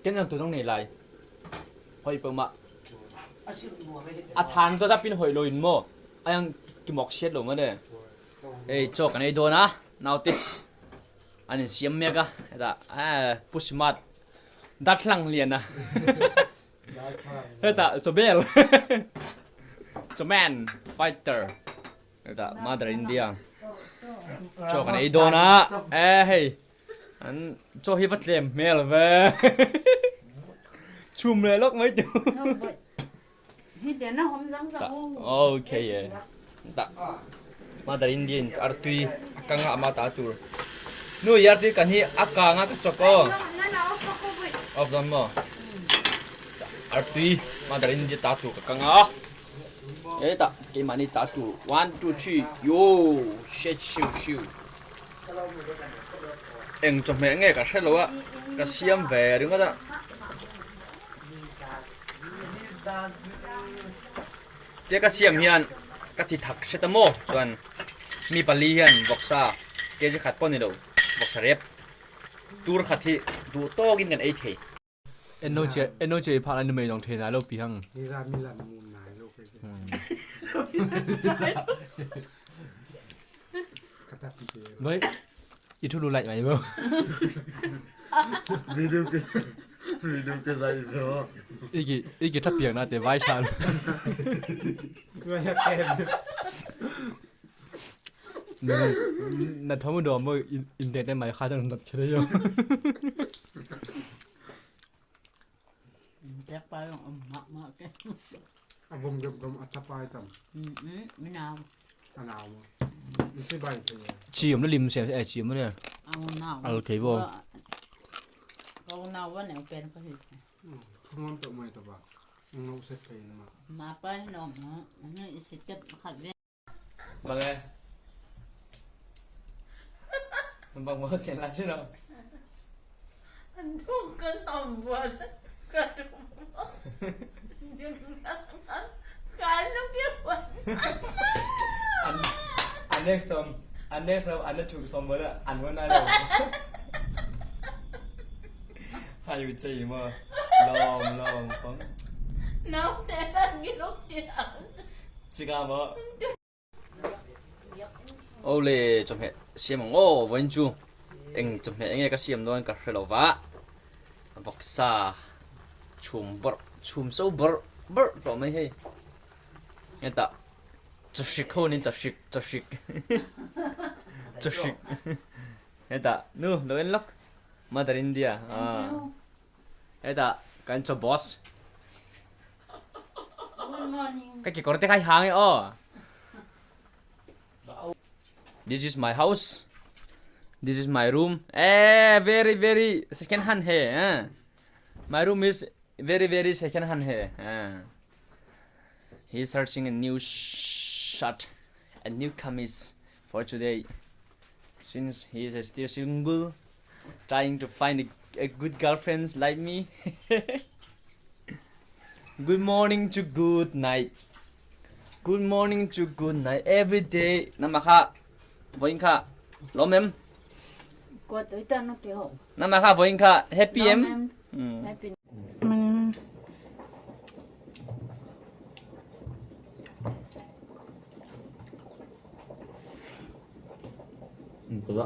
Ken tu zong nei lai. Hoi pa ma. A than to zapin hoi lo in mo. Ayang kimok siat lo ma de. Ei chaw kan ei dawn a naute an in siam mek a heta pu smart darthlang lian a heta chawbel chawman fighter heta mother india chaw kan ei dawn a e hei an chaw hi va tlem hmel ve chhum leh lawk mai tu. Okay e. Ta. Mother Indian artui akanga ama ta tur. Nu yartui kan hi akanga ka chok o. Of don mo. Artui Mother India ta tur ka kanga. E ta ke mani ta tur. 1 2 3 yo shit shiu shiu. Eng chawhmeh nge ka hre lo a ka siam ve ringawt a. Tia ka siam hian ka ti thak hret a maw chuan mi pali hian vawksa kg khat pawh ni lo vawksa rep tur khat hi duh tawkin kan ei thei. Eno che phah lai ni mai dong the nai lo pi hang. Với i thu lu lạnh mày không? Video ke video ke zai zo. Iki iki thap piang na te vai chan. Na thomu do mo internet mai kha chang nat khere yo. Tek pa yung mak mak ke. Abom gam gam atapai tam. Minaw. Anau mo. Isi bai te. Chi om lim se e chi om le. Ang naw. Al thei vo. Kau naw wa ne pen ka hi. Thungam to mai to ba. Ngau se pe ma. Ma pa no mo. Ni isi tep khat ve. Bang e. Bang mo ken la chi no. Anong ka nambuan ka An an nek som an nek som an na thu som mo la an mo na lo. Hai u chei mo. Lom lom phong. Chika mo. Awle chawhmeh siam ang aw vawiin chu eng chawhmeh enge ka siam dawn ka hre lo va vawksa chhum bawrh chhum so bawrh bawrh tawh mai hei hetah chawhrik ho niin chawhrik chawhrik chawhrik hetah nu lo en lawk mother india ah hetah kan chaw boss. Ka kekawr te kha i hang e aw. This is my house. This is my room. Eh, very very second hand he. Eh. My room is very very second hand he. Eh. He is searching a new shirt, a new kamis for today. Since he is still single, trying to find a good girlfriend like me. Good morning to good night. Good morning to good night every day. Nama kha voin kha lom em. Ko tôi ta nó kiểu. Nama kha voin kha happy em. Happy. Ừ,